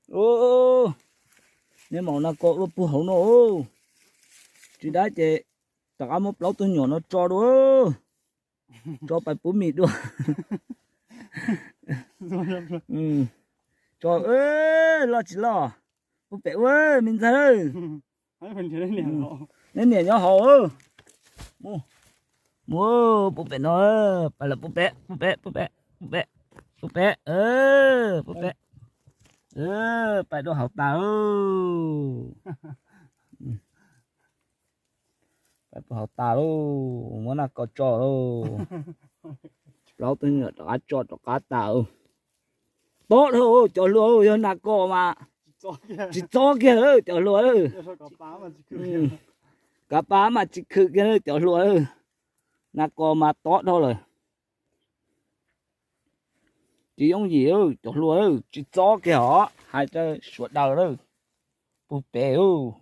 Ub, nej maum nas kos ua puag hauv no. Tsis dab ces rov qab muab plaub tug nyuam no tso dua, tso pais pub mis dua. Tso, loj tsis loj. Pub pem ua me ntxawg. Nej niam nyob hauv. Mus, pub pem no, pais lawm, pub pem, pub pem, pub pem, pub pem, pub pem, pub pem. Pais dua hauv tas lauj. Pais puag hauv tas lauj, muab nas kos tso lauj. Plaub tug nyuam rov qab tso rov qab tas. Tob dhau cov hluas, yog nas kos mas tsis txob kiag cov hluas. Kav pab mas tsis khwm kiag cov hluas. Nas kos mas tob dhau lawm. Tsis yooj yim cov hluas, tsis txob kiag os, hais rau sawv daws lawm. Pub pem ub.